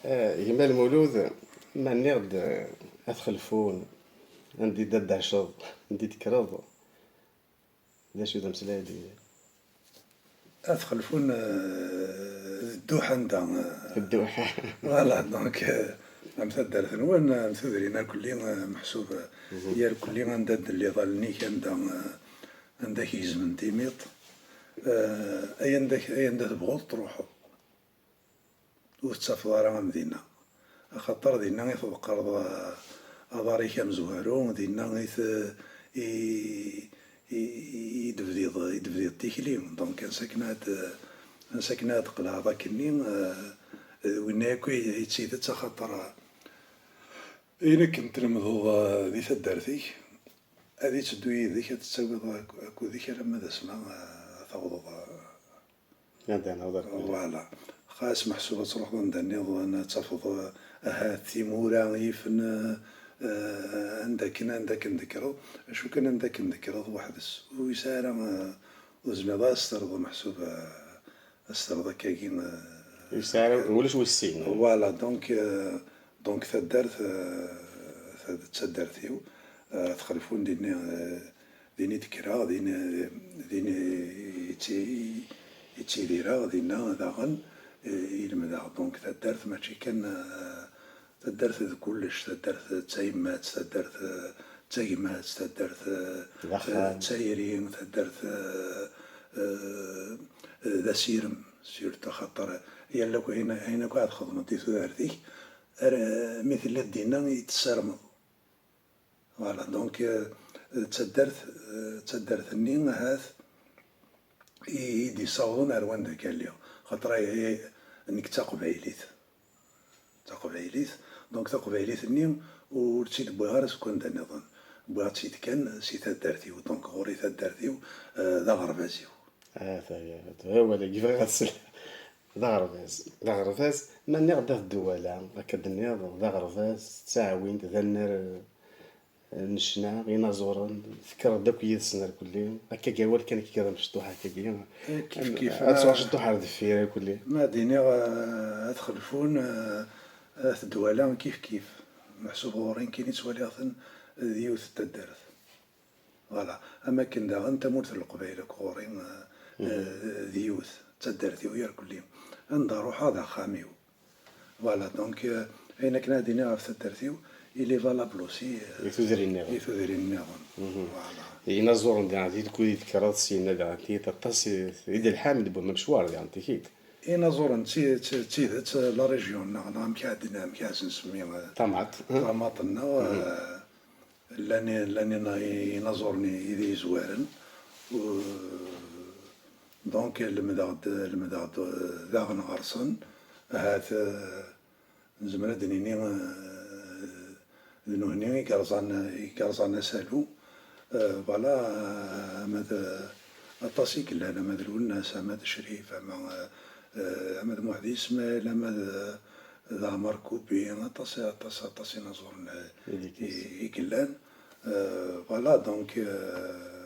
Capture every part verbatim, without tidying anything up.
Eh, gma Lmulud, ma nniɣ-d, eh, At Xelfun, anda i d-tɛiceḍ, anda i d-tekkreḍ, d acu d ameslay d-, At Xelfun, eh, d dduḥ anda, eh, d dduḥ. Voilà, donc, eh, am taddart-nwen, am tudrin irkelli, eh, meḥsub, eh, irkelli anda d-telliḍ allen-ik, anda, eh, anda k-gezmen timiṭ, eh, ay anda, ay anda tebɣuḍ truḥeḍ. Ur tettafeḍ ara am dinna. Axaṭer dinna i tḍeqqreḍ, a-, aḍar-ik amezwaru, dinna i t-, i, i, i d-bdiḍ, i d-bdiḍ tikli. Donc, ansa akken ad, ansa akken ad d-qelɛeḍ akkenni, eh, d winna akk i, i d tidet, axaṭer, eh, ayen akken tlemdeḍ, eh, di taddart-ik, ad itteddu yid-k, ad t-tawiḍ ak-, akud-ik alamma d asma, eh, tawḍeḍ, eh, Anda nɛawed ar kulli. Voilà. Xas meḥsub ad truḥeḍ anda nniḍen, ad tafeḍ, eh, ahat timura yifen, eh, anda akken, anda akken d-tekkreḍ. Acu kan anda akken d-tekkreḍ weḥd-s. Ur yesɛi ara, eh, ur tezmireḍ ara ad s-terreḍ meḥsub, eh, ad s-terreḍ akkagi, eh, Ur yesɛi ara, ulac wis sin. Voilà, donc, eh, donc taddart, eh, tad-, d taddart-iw, eh, At Xelfun dinna, eh, Din i d-kkreɣ, din, din i tti-, i ttidireɣ, dinna daɣen, eh, i lemdeɣ. Donc, taddart mačči kan, eh, taddart d kullec, taddart d tayemmat, taddart, eh, d tagmat, taddart, eh, d axxam, d tayri, taddart, eh, eh, d asirem, surtout axaṭer yal akk ayen, ayen akk ara txedmeḍ di tudert-ik, ara, mi telliḍ dinna i tessarmeḍ. Voilà, donc, euh, d taddart, euh, d taddart-nni ahat i, i d-yessawḍen ar wanda akka lliɣ. Xaṭer ay, ay, nekk d taqbaylit. D taqbaylit, donc taqbaylit-nni ur tt-id-wwiɣ ara seg wanda nniḍen. Wwiɣ-tt-id kan si taddart-iw, donc ɣur-i taddart-iw, euh, d aɣerbaz-iw. Ah, taya, taya, wala, yebɣa ad sel-, d aɣerbaz, d aɣerbaz, ma nniɣ-d At Dwala, akka d-tenniḍ, d aɣerbaz, d taɛwint, d annar, eh, n ccna, inaẓuren, tekkreḍ-d akk yid-sen irkelli, akka gar wal kan kika d amecṭuḥ akkagi. Eh, kif kif, ad tuɣal ma ceṭṭuḥ ar deffir irkelli. Ma d-iniɣ, eh, At Xelfun, eh, At Dwala, kif kif. Meḥsub ɣur-i nekkini ttwaliɣ-ten d yiwet n taddart. Voilà. Am akken daɣen tamurt n Leqbayel akk ɣur-i, eh, eh, d yiwet, d taddart-iw irkelli. Anda ruḥeɣ d axxam-iw. Voilà, donc, euh, ayen akken ad iniɣ ɣef taddart-iw, il est valable aussi, euh, i tudrin nniḍen. I tudrin nniḍen. Voilà. Inaẓuren diɣen, di lkul i d-tekkreḍ syenna diɣen, tiyita aṭas i, i d lḥamd n wamecwar diɣen, tikit. Inaẓuren d ti-, d ti-, d tidet, la région-nneɣ, neɣ amek ad, amek ad s-nsemmi, euh, tamaṭ. Tamaṭ-nneɣ, euh, llan, llan ina-, inaẓuren i, i d yezwaren. Euh, Donc, lemdeɣ-d, lemdeɣ-d, eh, daɣen ɣer-sen. Ahat, eh, nezmer ad d-nini, eh, d nutni i yerẓan, i yerẓan asalu. Eh, voilà, eh, ama d, eh, aṭas i yellan, ama d Lwennas, ama d Crif, ama, eh, eh, ama d Muḥdi Ismail, ama d, eh, d Ɛmer Kubi, aṭas, aṭas, aṭas inaẓuren, eh, i, i yellan. Eh, voilà, donc, eh,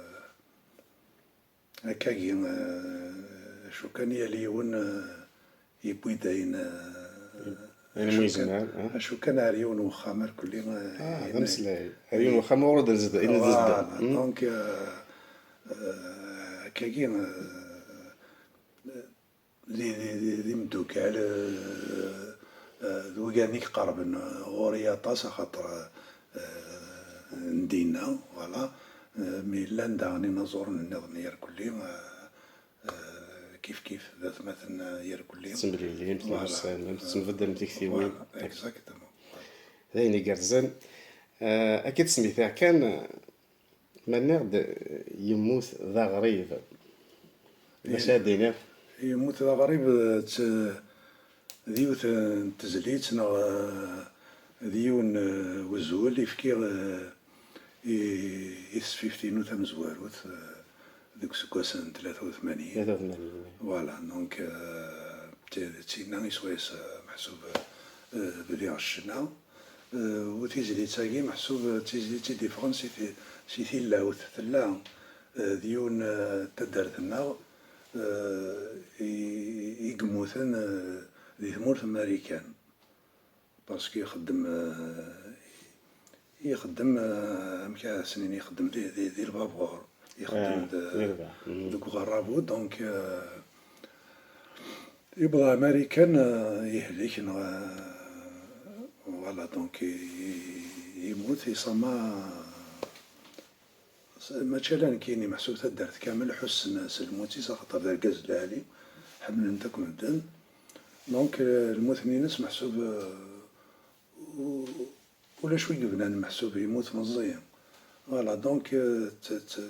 Akkagi, eh, acu kan yal yiwen, eh, yewwi-d ayen, eh, acu kan, acu kan ar yiwen wexxam irkelli, eh, ah, d ameslay. Ar yiwen wexxam ur d-nezdeɣ, i nezdeɣ. Voilà, donc, eh, eh, akkagi, eh, d, d, d, d imeddukkal, eh, eh, d wigad i iqerben, eh, ɣur-i aṭas, axaṭer, eh, n dinna, voilà. Eh, mi llan daɣen inaẓuren nniḍen irkelli, eh, eh, kif kif d atmaten, eh, irkelli. Tettemlilimt, voilà, tembeddalem tiktiwin. Voilà, exactement. D ayen igerrzen. Eh, akka i d-smektiɣ kan, Ma nniɣ-d yemmut d aɣrib, d acu ara d-iniɣ? Yemmut d aɣrib, d t-, d yiwet n tezlit neɣ, eh, d yiwen, eh, wezwel i fkiɣ, eh, i, i tesfift-inu tamezwarut, eh, deg useggas n tlata u tmanyin. Tlata u tmanyin, oui. Voilà, donc, eh, d ti-, d tinna i swayes, eh, meḥsub, eh, bdiɣ ccna. Eh, u tizlit-agi, meḥsub d tizlit i d-iffɣen si ti-, si tilawt. Tella, eh, d yiwen, eh, n taddart-nneɣ, eh, i, i yemmuten, eh, di tmurt n Marikan. parce que ixeddem, euh, ixeddem, euh, amek ara s-nini, ixeddem di, di, di lbabur, ixeddem Ah, de- di lbabur. Mhm. deg uɣerrabu, donc, euh, yewweḍ Marikan, euh, yehlek, neɣ, euh, voilà, donc, i- i- yemmut, iṣama. Mačči ala nekkini, meḥsub taddart kamel ḥussen s lmut-is, axaṭer d argaz lɛali, ḥemmlen-t akk medden. Donc, euh, lmut-nni-ines meḥsub, euh, u- ulac wi yebnan, meḥsub yemmut meẓẓi. Voilà, donc, euh, d t- t-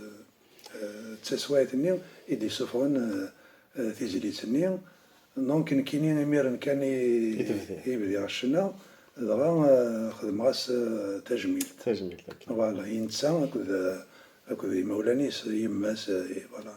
euh, d taswiɛt-nni i d-isuffɣen, euh, euh, tizlit-nni. Donc, nekkini imiren kan i I tebdiḍ. i bdiɣ ccna, dɣa, euh, xedmeɣ-as, euh, tajmilt. Tajmilt akka. Voilà, i netta akked, akked imawlan-is, yemma-s, euh, voilà.